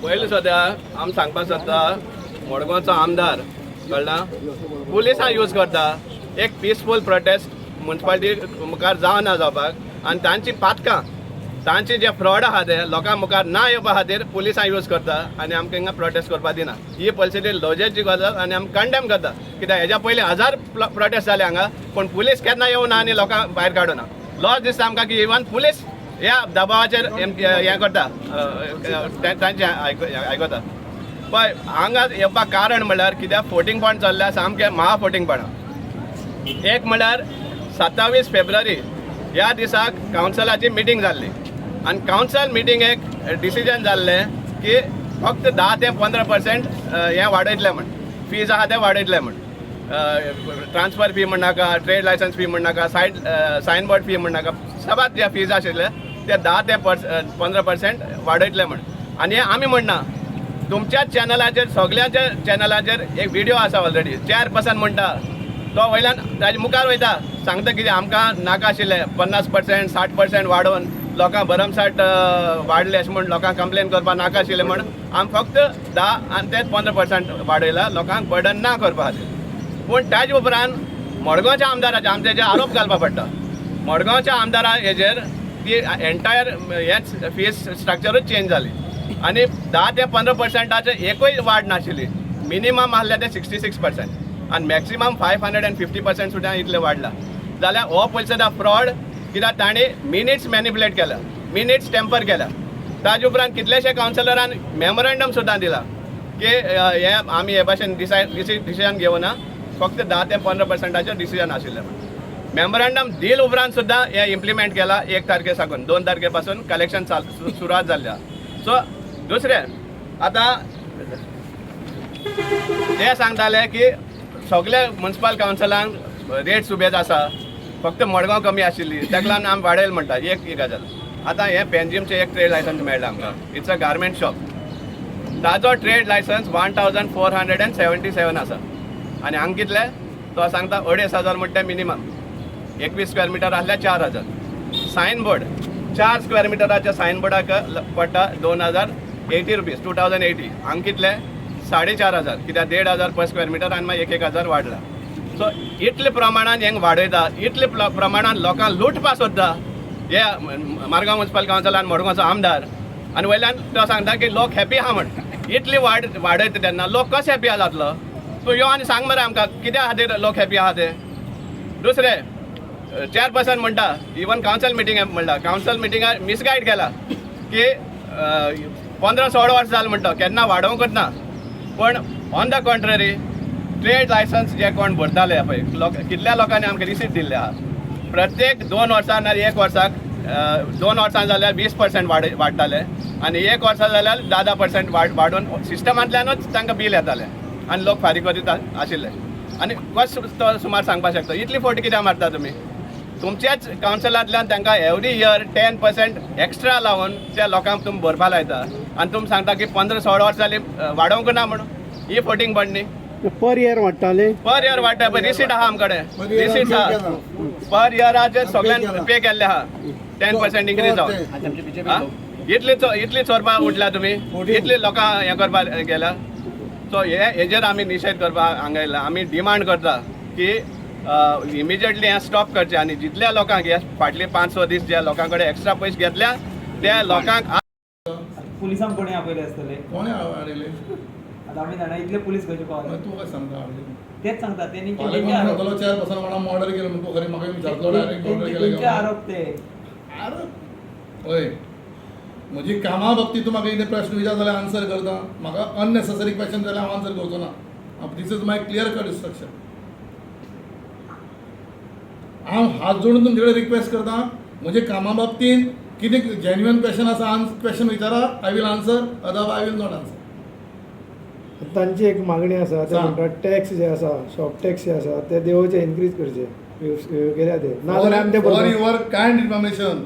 पयलीं सद्या आमी सांगपाक सोदता, मडगांवचो आमदार कळ्ळा पुलिसां यूज करता. एक पिसफूल प्रोटेस्ट मुन्सिपालिटी मुखार जावना जावपाक आनी तांची पातकां, तांची जे फ्रॉड आहा ते लोकां मुखार ना येवपा खातीर पुलिसां यूज करता आनी आमकां हिंगा प्रोटेस्ट करपाक दिना. ही परिस्थिती लजेची गजाल आनी आमी कंडेम करता, कित्याक हेज्या पयलीं हजार प्रोटेस्ट जाले हांगा, पूण पुलीस केन्ना येवना आनी लोकांक भायर काडूना. लॉस दिसता आमकां की इवन पुलीस ह्या दबावाचेर हें करता, तांचें आयकता. पळय, हांगा येवपाक कारण म्हणल्यार कित्याक फोटिंगपण चल्ल्या, सामकें महा फोटिंगपणां. एक म्हणल्यार 27 फेब्रुवारी ह्या दिसाक कावन्सिलाची मिटींग जाल्ली आनी कावन्सिल मिटिंगेक डिसिजन जाल्लें की फक्त 10 ते 15% हें वाडयतले म्हण, फीज आहा ते वाडयतले म्हण. ट्रान्सफर फी म्हणनाका, ट्रेड लायसन्स फी म्हणनाका, सायन बोर्ड फी म्हणनाका, सबात जे फीज आशिल्ले ते 10 ते 15% वाडयतले म्हण. आनी हें आमी म्हणना, तुमच्याच चॅनलाचेर, सगळ्यांच्या चॅनलाचेर एक व्हिडिओ आसा ऑलरेडी. चेअरपर्सन म्हणटा तो वयल्यान ताजे मुखार वयता, सांगता कितें, आमकां नाका आशिल्लें 50%, 60% वाडोवन लोकांक भरमसाठ वाडले अशें म्हण लोकांक कंप्लेन करपाक नाका आशिल्लें म्हण आमी फक्त 10 आनी ते 15% वाडयला लोकांक बर्डन ना करपा खातीर. पूण ताजे उपरांत मडगांवच्या आमदाराचे आमचे जे आरोप घालपा पडटा, मडगांवच्या आमदारा हेजेर ती एंटायर हेच फीस स्ट्रक्चरूच चेंज जाली आनी 10 ते 15%चे एकूय वाड नाशिल्ली. मिनिमम आहले ते 66% आनी मॅक्सिमम 550% सुद्दां इतले वाडला. जाल्यार हो पयशे फ्रॉड, कित्याक तांणी मिनिट्स मॅनिपुलेट केल्या, मिनिट्स टेम्पर केल्या. ताजे उपरांत कितलेशे कावन्सिलरान मेमोरेंडम सुद्दां दिला की हे आमी हे भाशेन डिसिजन घेवना, फक्त 10 ते 15%चेर डिसिजन आशिल्लें. मेमोरेंडम दिल उपरांत सुद्दां हें इम्प्लिमेंट केला. 1 तारखे साकून, 2 तारखे पासून कलेक्शन चाल सुरवात जाल्ली आहा. सो दुसरें, आतां ते सांगताले की सगळे मुन्सिपल कावन्सिलांक रेट सुबेज आसा, फक्त मडगांव कमी आशिल्ली, ताका लागून आमी वाडयल म्हणटा. एक एक गजाल, आतां हें पेंजिमचें एक ट्रेड लायसन्स मेळ्ळां आमकां. It's a garment shop. ताजो trade licence 1477 आसा आनी हांगा कितले तो सांगता, 2500 म्हणटा. मिनिमम 21 स्क्वेअर मिटर आसल्यार 4000. सायन बोर्ड, 4 स्क्वेअर मिटराच्या सायन बोर्डाक पडटा 2080 रुपीज, 2080. हांगा कितले? 4500. कित्याक 1500 पर स्क्वेअर मिटर आनी मागीर एक एक हजार वाडला. सो इतले प्रमाणान हेंक वाडयता, इतले प्रमाणान लोकांक लुटपा सोदता हे मारगांव म्युन्सिपल कावन्सिल आनी मडगांवचो आमदार. आनी वयल्यान तो सांगता की लोक हॅपी आहा म्हण. इतली वाड वाडयता तेन्ना लोक कशे हॅपी आहा जातलो? तूं यो आनी सांग मरे आमकां, कित्या खातीर लोक हॅपी आहा ते. दुसरें, चेअरपर्सन म्हणटा, इवन कावन्सिल मिटींग म्हणटा, कावन्सिल मिटिंगार मिसगायड केला की 15-16 वर्सां जालें म्हणटा, केन्ना वाडोवंकच ना. पण on the contrary, trade licence जे कोण भरताले पळय लोक, कितल्या लोकांनी आमकां रिसीट दिल्ले आहा, प्रत्येक 2 वर्सां ना एक वर्साक, 2 वर्सां जाल्यार 20% वाडटाले आनी एक वर्सा जाल्यार 10-10% वाडून सिस्टमांतल्यानूच तांकां बील येतालें आनी लोक फारीक करीत आशिल्ले. आनी कशें तो सुमार सांगपाक शकता? इतली फोटी कित्याक मारता तुमी? तुमच्याच कावन्सिलांतल्यान तांकां एवरी इयर 10% एक्स्ट्रा लावन त्या लोकांक तुमी भरपा लायता आनी तुमी सांगता की 15-16 वर्सां जालीं वाडोवंक ना म्हणून. ही फोटींग पडणी. Per year वाडटाले. पर इयर वाडटा पळय, रिसीट आहा आमकडे, रिसीट आहा. पर इयराचेर सगळ्यांक पे केल्ले आहा, 10% इन्क्रीज जावन. आं? इतली चोरपा उठल्या तुमी, इतली लोकां हें करपाक गेल्या. सो हे हेजेर आमी निशेध करपाक हांगा येयला. आमी डिमांड करता की इमिजिएटली हें स्टॉप करचें आनी जितल्या लोकांक हे फाटले 5-6 दीस ज्या लोकां कडेन एक्स्ट्रा पयशे घेतल्या त्या लोकांक पुलिसांक कोणी आपयले आसतले. कोणे हाडले? आतां आमी जाणा, इतले पुलीस कशे पावले? तूं काय सांगता हाडले? तेच सांगता तेणी. फाल्यां कोण सांगतलो चेअरपर्सन कोणा ऑर्डर केलं म्हणून? तूं खरें म्हाका विचारतलो डायरेक्ट ऑर्डर केलें तेंचे काय? आरोप ते. आरोप हय. म्हजी कामा बाबतीत तूं म्हाका कितें प्रश्न विचार जाल्यार आन्सर करता. म्हाका अननेसेसरी क्वेश्चन जाल्यार हांव आन्सर करचो ना. This is my clear cut instruction. हांव हात जोडून तुमचे कडेन रिक्वेस्ट करता, म्हजे कामा बाबतींत कितें जेन्युअन क्वेश्चन आसा, क्वेश्चन विचारा, I will answer, otherwise I will not answer. तांची एक मागणी आसा, ते सांग. म्हणटात टॅक्स जे आसा, शॉप टॅक्स जे आसा ते देवोवचे, इन्क्रीज करचे केल्या ते, ना जाल्यार आमी ते फॉर भरपा- your kind information,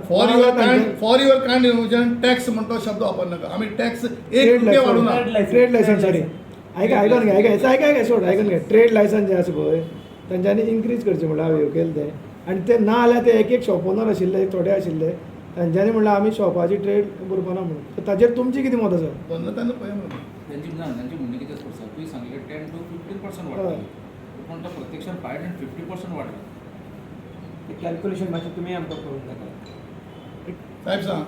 for your kind for your kind information, tax म्हणतो शब्द वापर नका. आम्ही टॅक्स एक ट्रेड रुपया वाढू ना. Trade licence, sorry. आयका, आयकोन घे, आयका, आयका, आयका, सोड, आयकोन घे. ट्रेड लायसन्स जे आसा पळय, तांच्यांनी इन्क्रीज करचें म्हणल्यार हांव केलें तें. आनी ते ना जाल्यार ते एक एक शॉप ओनर आशिल्ले, थोडे आशिल्ले. तांच्यांनी म्हणल्यार आमी शॉपाची ट्रेड भरपाना म्हणून. सो ताजेर तुमची कितें मत आसा? तेन्ना तेन्ना पळय म्हणून त्यांची ना, त्यांची म्हणणें कितें आसा पळय, तुवें सांगलें 10 to 15% वाडटलें, पूण तो प्रत्यक्षान 550% वाडला. ते कॅल्क्युलेशन मातशें तुमी आमकां करून दाखयात. साहेब सांग,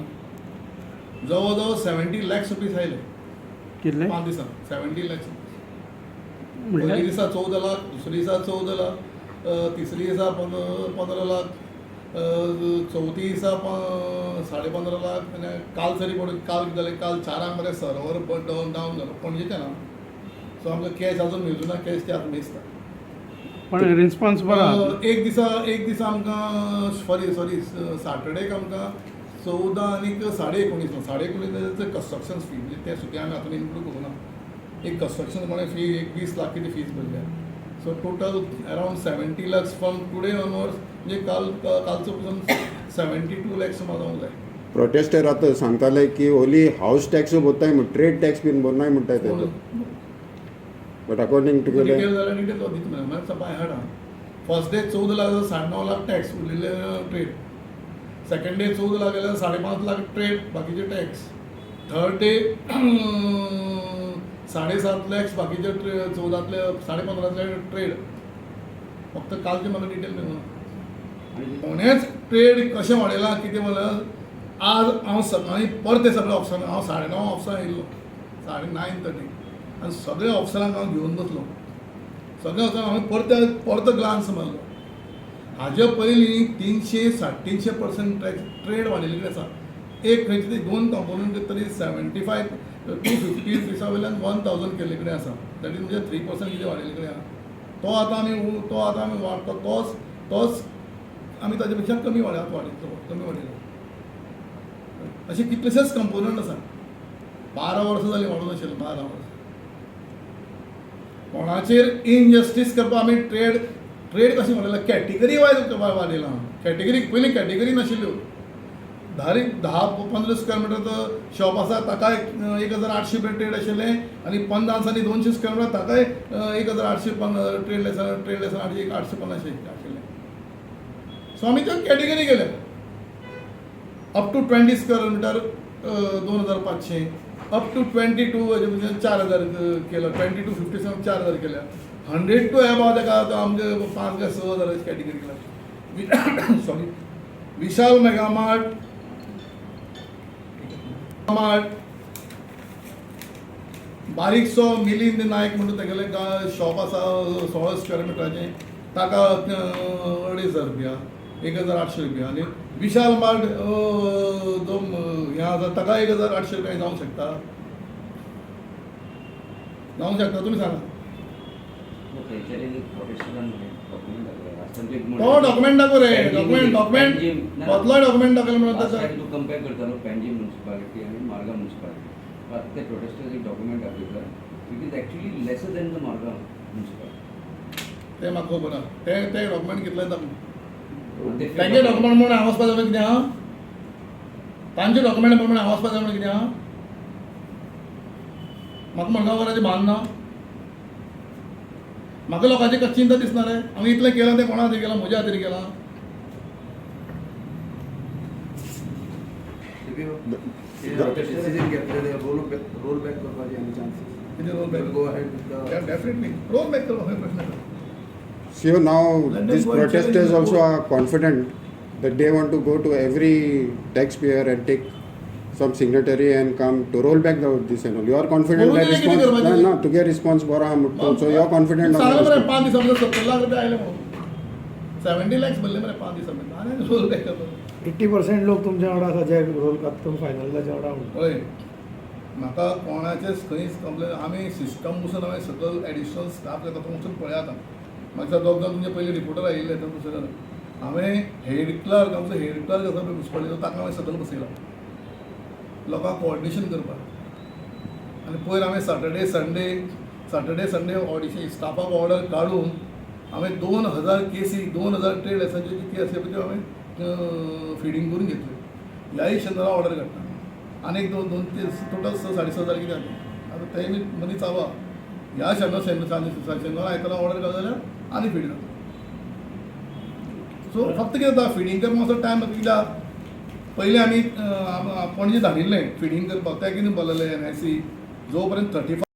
जवळ जवळ 70 लॅक्स रुपीज आयले. कितले? 5 दिसां 70 लॅक्स. म्हणल्यार? पयली दिसा 14 लाख, दुसरे दिसा 14 लाख, तिसरी दिसा 15 लाख, चवथी दिसा 15.5 लाख आनी काल तरी पडून काल कितें जालें, काल 4 आंक मरे सर्वर डावन डावन जालो पणजेचें ना. सो आमकां कॅश अजून मेजूना, कॅश ती आतां मेजता. पण रिस्पॉन्स बरो आहा. एक दिसा आमकां, सॉरी सॉरी, सॅटर्डेक आमकां 14 आनीक 19.5, 19.5 कन्स्ट्रक्शन फी, म्हणजे ते सुद्दां आमी हातून इन्क्लूड करूं ना. एक कन्स्ट्रक्शन कोणें फी एक 20 लाख कितें फीज भरल्या. So total around 70 lakhs from today onwards, म्हणजे काल कालचो पसून 72 लॅक्स सुमार जावंक जाय. प्रोटेस्टर आतां सांगताले की ओली हावस टॅक्स भरताय म्हण, ट्रेड टॅक्स बीन भरनाय म्हणटाय ते. बट अकॉर्डिंग टू डिटेल जाल्यार डिटेल तो दिता. मॅम, बाय हार्ट आहा. First day 14 lakh, 9.5 lakh tax, उरलेले ट्रेड. सेकंड डे 14 लाख जाल्यार 5.5 लाख ट्रेड, बाकीचे टॅक्स. थर्ड डे 7.5 लॅक्स, बाकीचे ट्रे 14तले 15.5तले ट्रेड. फक्त कालचे म्हाका डिटेल मेळूं. कोणेच ट्रेड कशें वाडयलां कितें म्हणल्यार, आज हांव सकाळीं परतें सगळे ऑफिसान, हांव 9:30 ऑफिसान येयल्लो, 9:30, आनी सगळे ऑफिसरांक हांव घेवन बसलो. सगळे ऑफिसरांक हांवें परते परतो ग्लान्स मारलो. हाजे पयलीं 300 350% टॅक्स ट्रेड वाडिल्ले कडेन आसा. एक खंयचे तरी दोन कंपोनंट तरी 75 to 50 रुपीसा वयल्यान 1000 केल्ले कडेन आसा. That is म्हणजे 3% कितें वाडिल्ले कडेन आहा. तो आतां आमी वाडटा तोच तोच आमी ताजे पेक्षा कमी वाडयत वाडयतलो, कमी वाडयलो. अशे कितलेशेच कंपोनंट आसा. 12 वर्सां जालीं वाडून आशिल्लें, 12 वर्सां. कोणाचेर इनजस्टीस करपाक आमी ट्रेड ट्रेड कशें वाडयला, कॅटेगरी वायज वाडयला. कॅटेगरी पयलीं कॅटेगरी नाशिल्ल्यो. 10 15 स्क्वेअर मिटर शॉप आसा ताकाय 1800 रुपया ट्रेड आशिल्लें आनी 50 आनी 200 स्क्वेअर मिटर ताकाय 1800 ट्रेड लेसन 850 आशिल्लें. सो आमी त्यो कॅटेगरी केल्या. Up to 20 square metre 2500, up to 22 म्हणजे 4000 केलं, 20 to 57 4000 केल्या, 100 टू एबाव ताका आतां आमचे 5 काय 6 हजार कॅटेगरी केल्या. सॉरी, विशाल मेगामार्ट मार्ट बारीकसो मिलिंद नायक म्हणून तेगेलें शॉप आसा 16 स्क्वेअर मिटराचें, ताका 2500 रुपया, 1800 रुपया. आनी विशाल मार्ट जो हें आसा ताका 1800 रुपया जावंक शकता, जावंक शकता? तुमी सांगा. खंयच्यानी प्रोटेस्टरान डॉक्युमेंट दाखयला. तो डॉक्युमेंट दाखव रे, डॉक्युमेंट डॉक्युमेंट कसलो डॉक्युमेंट दाखयलो म्हणून लास्ट ताचो. टायम तूं कंपेर करतालो पणजी म्युन्सिपालिटी आनी मारगांव म्युन्सिपालिटी. आतां ते प्रोटेस्टर्स एक डॉक्युमेंट दाखयता, it is actually lesser than the Margao municipality. ते म्हाका खबर ना. ते ते डॉक्युमेंट कितले दाखय. तांचे डॉक्युमेंट म्हणून हांव वचपा जाय कितें आहा? तांचे डॉक्युमेंट म्हणून हांव वचपा जाय म्हणून कितें आहा? म्हाका मडगांवकाराचें भान ना? म्हाका लोकांची कशी चिंता दिसना रे? हांवें इतलें केलां तें कोणा खातीर केलां? म्हज्या खातीर केलां. डिसिजन घेतलेले रोल बॅक करपाचे आनी चान्सीस? कितें roll back? Go ahead with the definitely roll back करपाक खंय प्रश्न ना. So now Let them these go and protesters challenge the also court. are confident that they want to go to every taxpayer and take some signatory and come to roll back the this and all. You are confident that करून कितें response? करपाचें? No, no, तुगे response बरो आहा म्हणटा. So you are confident on the सांगलें मरे, response. 5 दिसां भितर 70 लाख रुपया आयले म्हणून. 70 लॅक्स भरले मरे 5 दिसां भितर आनी रोल बॅक करपाक. 80% लोक तुमच्या वांगडा आसा जे रोल तुमी फायनल ताच्या वांगडा म्हणटा. पळय, म्हाका कोणाचेच खंयच कंप्लेन. आमी सिस्टम पसून हांवें सकयल एडिशनल स्टाफ घेता, तो वचून पळयात. म्हाका दोग जाण तुमचे पयलीं रिपोर्टर आयिल्ले ते दुसरे जाण. हांवें हेड क्लर्क, आमचो हेड क्लर्क आसा पळय म्युन्सिपालिटीचो, ताका हांवें सकयल बसयला लोकांक कोऑर्डिनेशन करपाक. आनी पयर हांवें सॅटर्डे संडे ऑडिशन स्टाफाक ऑर्डर काडून हांवें 2000 केसी, 2000 ट्रेड लायसन्साच्यो कितें आसले पळय त्यो हांवें फिडींग करून घेतल्यो. ह्याय शेनवारा ऑर्डर काडटा आनी एक दोन दोन ते टोटल 6,500 कितें जालें. आतां तें बी मदीं चालू आहा. ह्या शेनवार शेनवार आयतारा ऑर्डर काडलो जाल्यार आनी फीड जाता. सो फक्त कितें जाता, फिडींग करपाक मातसो टायम कित्याक पयलीं आमी पणजे धाडिल्लें फिडींग करपाक, तें कितें बोललें एन I C जो पर्यंत 35